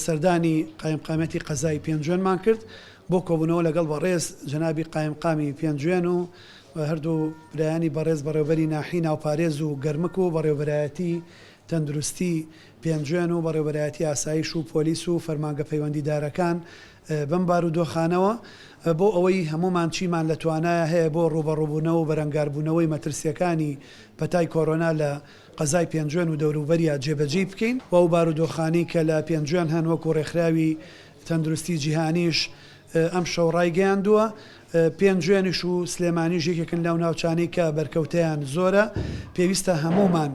سەردانی قایمقامیەتی قەزای پێنجوێنمان کرد بۆ کۆبوونەوە لەگەڵ بەڕێز جەنابی قایمقامی پێنجوێن و هەردوو برایانی بەڕێز بەڕێوبەری ناحی ناوپارێز و گەرمک و بەڕێوبەرایەتی تەندروستی پێنجوێن و بەڕێوبەرایەتی ئاسایش و پۆلیس و فەرمانگە پەیوەندیدارەکان بەم بارودۆخانەوە بۆ ئەوەی هەموومان چیمان لە توانایا هەیە بۆ ڕووبەڕووبوونەوە و بەرەنگاربوونەوەی مەترسییەکانی پەتای کۆرۆنا لە قەزای پێنجوێن و دەوروبەریا جێبەجێی بکەین و ئەو بارودۆخانەی کە لە پێنجوێن هەن وەکو ڕێکخراوی تەندروستی جیهانیش ئەمشەو ڕایگەیاندووە پێنجوێنیش و سلێمانیش یەکێکن لەو ناوچانەی کە بەرکەوتەیان زۆرە پێویستە هەموومان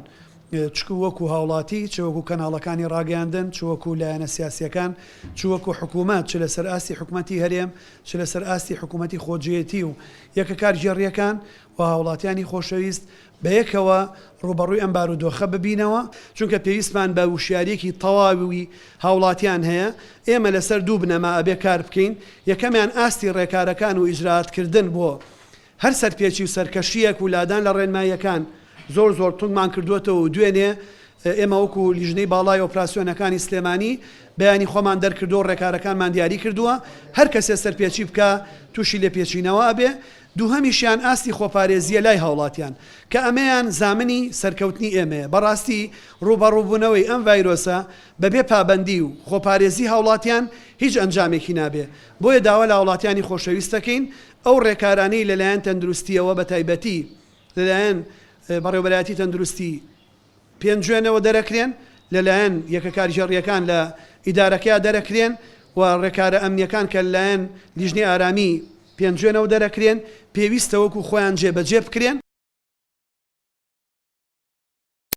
چ وەکو هاوڵاتی، چ وەکو کەناڵەکانی ڕاگەیاندن، چ وەکو لایەنە سیاسییەکان، چ وەکو حکومەت، چ لەسەر ئاستی حکومەتی هەرێم، چ لەسەر ئاستی حکومەتی خۆجێیەتی و یەکە کارگێڕییەکان و هاوڵاتیانی خۆشەویست بەیەکەوە ڕووبەڕووی ئەم بارودۆخە ببینەوە، چونکە پێویستمان بە وشیارییەکی تەواوی هاوڵاتیان هەیە، ئێمە لەسەر دوو بنەما ئەبێ کار بکەین، یەکەمیان ئاستی ڕێکارەکان و ئیجرائاتکردن بۆ هەر سەرپێچی و سەرکەشییەک و لادان لە ڕێنماییەکان زۆر زۆر توندمان کردووەتەوە و دوێنێ ئێمە وەکو لیژنەی باڵای ئۆپراسیۆنەکانی سلێمانی بەیانی خۆمان دەرکردووە و ڕێکارەکانمان دیاری کردووە، هەر کەسێ سەرپێچی بکا تووشی لێپێچینەوە ئەبێ، دووهەمیشیان ئاستی خۆپارێزییە لای هاوڵاتیان کە ئەمەیان زامنی سەرکەوتنی ئێمەیە، بەڕاستی ڕووبەڕووبوونەوەی ئەم ڤایرۆسە بەبێ پابەندی و خۆپارێزی هاوڵاتیان هیچ ئەنجامێکی نابێ، بۆیە داوا لە هاوڵاتیانی خۆشەویست دەکەین ئەو ڕێکارانەی لەلایەن تەندروستییەوە بەتایبەتی لەلایەن بەڕێوەبەرایەتی تەندروستی پێنجوێنەوە دەرەکرێن، لەلایەن یەکە کارگێڕییەکان لە ئیدارەکەیا دەرەکرێن و ڕێکارە ئەمنییەکان کە لەلایەن لیژنەی ئارامی پێنجوێنەوە دەرەکرێن، پێویستە وەکو خۆیان جێبەجێ بکرێن.